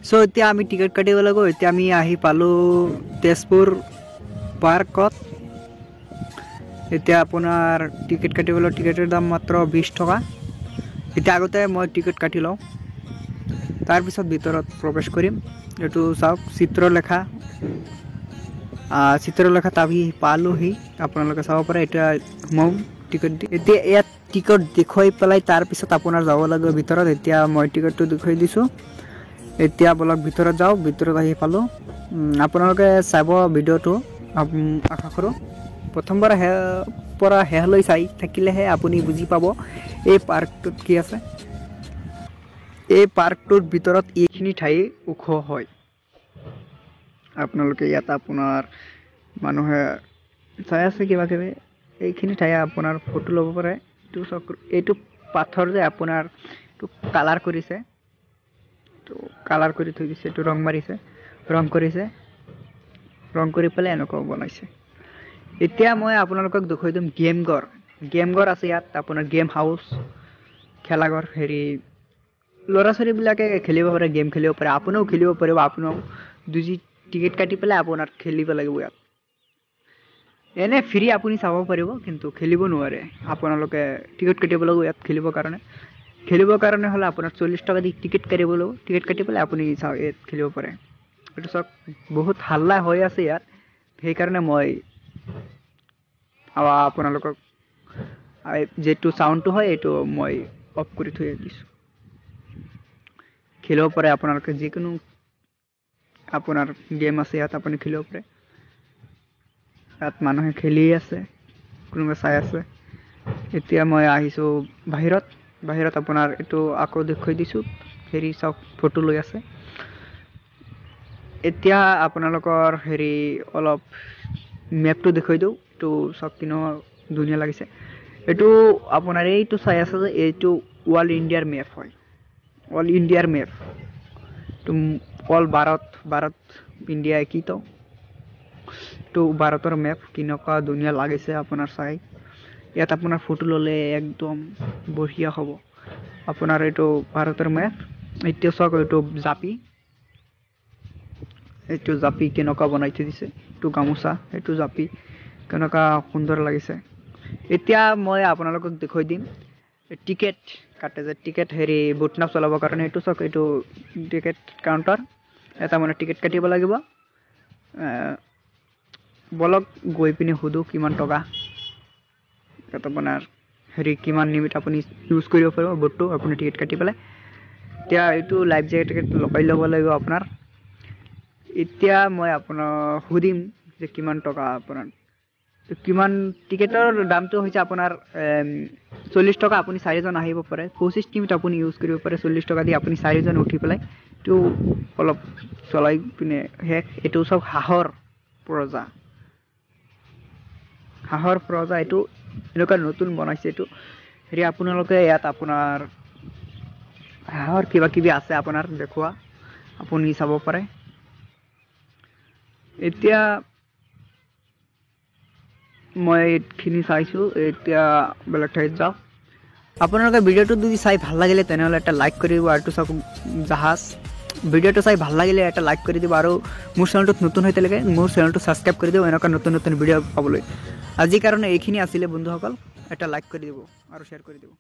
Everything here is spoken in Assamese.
চ' এতিয়া আমি টিকেট কাটিব লাগিব। এতিয়া আমি আহি পালোঁ তেজপুৰ পাৰ্কত। এতিয়া আপোনাৰ টিকেট কাটিবলৈ টিকেটৰ দাম মাত্ৰ 20 টকা। এতিয়া আগতে মই টিকেট কাটি লওঁ, তাৰপিছত ভিতৰত প্ৰৱেশ কৰিম। এইটো চাওক, চিত্ৰলেখা, চিত্ৰলেখাত আহি পালোহি, আপোনালোকে চাব পাৰে। এতিয়া মই টিকেট দি এতিয়া ইয়াত টিকট দেখুৱাই পেলাই তাৰপিছত আপোনাৰ যাব লাগিব ভিতৰত। এতিয়া মই টিকটটো দেখুৱাই দিছোঁ। এতিয়া বলক ভিতৰত যাওঁ। ভিতৰত আহি পালোঁ। আপোনালোকে চাব ভিডিঅ'টো, আশা কৰোঁ প্ৰথমবাৰ পৰা শেষলৈ চাই থাকিলেহে আপুনি বুজি পাব এই পাৰ্কটোত কি আছে। এই পাৰ্কটোৰ ভিতৰত এইখিনি ঠাই ওখ হয়। আপোনালোকে ইয়াত আপোনাৰ মানুহে চাই আছে কিবা কিবি। এইখিনি ঠাই আপোনাৰ ফটো ল'ব পাৰে। এইটো চাওক, এইটো পাথৰ যে আপোনাৰ এইটো কালাৰ কৰিছে, এইটো কালাৰ কৰি থৈ দিছে, এইটো ৰং মাৰিছে, ৰং কৰিছে, ৰং কৰি পেলাই এনেকুৱা বনাইছে। এতিয়া মই আপোনালোকক দেখুৱাই দিম গেম ঘৰ। গেম ঘৰ আছে ইয়াত, আপোনাৰ গেম হাউচ, খেলাঘৰ, হেৰি ল'ৰা ছোৱালীবিলাকে খেলিব পাৰে, গেম খেলিব পাৰে, আপুনিও খেলিব পাৰিব। আপুনিও দুজি টিকেট কাটি পেলাই আপোনাৰ খেলিব লাগিব ইয়াত। এনে ফ্ৰী আপুনি চাব পাৰিব, কিন্তু খেলিব নোৱাৰে। আপোনালোকে টিকেট কাটিব লাগিব ইয়াত খেলিবৰ কাৰণে। খেলিবৰ কাৰণে হ'লে আপোনাৰ 40 টকা দি টিকেট কাটিব লাগিব। টিকেট কাটি পেলাই আপুনি চাওক ইয়াত খেলিব পাৰে। এইটো চাওক, বহুত হাল্লা হৈ আছে ইয়াত, সেইকাৰণে মই আপোনালোকক যিটো চাউণ্ডটো হয় এইটো মই অফ কৰি থৈ দিছোঁ। খেলিব পাৰে আপোনালোকে, যিকোনো আপোনাৰ গেম আছে ইয়াত আপুনি খেলিব পাৰে। ইয়াত মানুহে খেলি আছে, কোনোবা চাই আছে। এতিয়া মই আহিছোঁ বাহিৰত। বাহিৰত আপোনাৰ এইটো আকৌ দেখুৱাই দিছোঁ, হেৰি চাওক ফটো লৈ আছে। এতিয়া আপোনালোকৰ হেৰি অলপ মেপটো দেখুৱাই দিওঁ। এইটো চাওক কিনো ধুনীয়া লাগিছে। এইটো আপোনাৰ এইটো চাই আছে যে এইটো অল ইণ্ডিয়াৰ মেপ হয়, অল ইণ্ডিয়াৰ মেপ। এইটো অল ভাৰত, ভাৰত ইণ্ডিয়া কি তো এইটো ভাৰতৰ মেপ। কেনেকুৱা ধুনীয়া লাগিছে আপোনাৰ চাই। ইয়াত আপোনাৰ ফটো ল'লে একদম বঢ়িয়া হ'ব। আপোনাৰ এইটো ভাৰতৰ মেপ। এতিয়া চাওক এইটো জাপি, এইটো জাপি কেনেকুৱা বনাই থৈ দিছে। এইটো গামোচা, এইটো জাপি কেনেকুৱা সুন্দৰ লাগিছে। এতিয়া মই আপোনালোকক দেখুৱাই দিম টিকেট কাটে যে, টিকেট হেৰি বোট নাও চলাবৰ কাৰণে। এইটো চাওক, এইটো টিকেট কাউণ্টাৰ, এটা মানে টিকেট কাটিব লাগিব। বলক গৈ পিনে সোধোঁ কিমান টকা। ইয়াত আপোনাৰ হেৰি কিমান লিমিট আপুনি ইউজ কৰিব পাৰিব বোটটো, আপুনি টিকেট কাটি পেলাই। এতিয়া এইটো লাইফ জেকেট লগাই ল'ব লাগিব আপোনাৰ। এতিয়া মই আপোনাক সুধিম যে কিমান টকা আপোনাৰ, কিমান টিকেটৰ দামটো হৈছে আপোনাৰ 40 টকা। আপুনি চাৰিজন আহিব পাৰে, 25 মিনিট আপুনি ইউজ কৰিব পাৰে। 40 টকা দি আপুনি চাৰিজন উঠি পেলাই এইটো অলপ চলাই পিনে শেষ। এইটো চব হাঁহৰ প্ৰজা, হাঁহৰ প্ৰজা এইটো এনেকুৱা নতুন বনাইছে এইটো। হেৰি আপোনালোকে ইয়াত আপোনাৰ হাঁহৰ কিবা কিবি আছে আপোনাৰ দেখুওৱা, আপুনি চাব পাৰে। এতিয়া মই এইখিনি চাইছোঁ, এতিয়া বেলেগ ঠাইত যাওঁ। আপোনালোকে ভিডিঅ'টো যদি চাই ভাল লাগিলে তেনেহ'লে এটা লাইক কৰি দিব। আৰু চাওক জাহাজ, ভিডিঅ'টো চাই ভাল লাগিলে এটা লাইক কৰি দিব। আৰু মোৰ চেনেলটোত নতুন হৈ থাকিলে মোৰ চেনেলটো ছাবস্ক্ৰাইব কৰি দিব এনেকুৱা নতুন নতুন ভিডিঅ' পাবলৈ। আজিৰ কাৰণে এইখিনি আছিলে বন্ধুসকল, এটা লাইক কৰি দিব আৰু শ্বেয়াৰ কৰি দিব।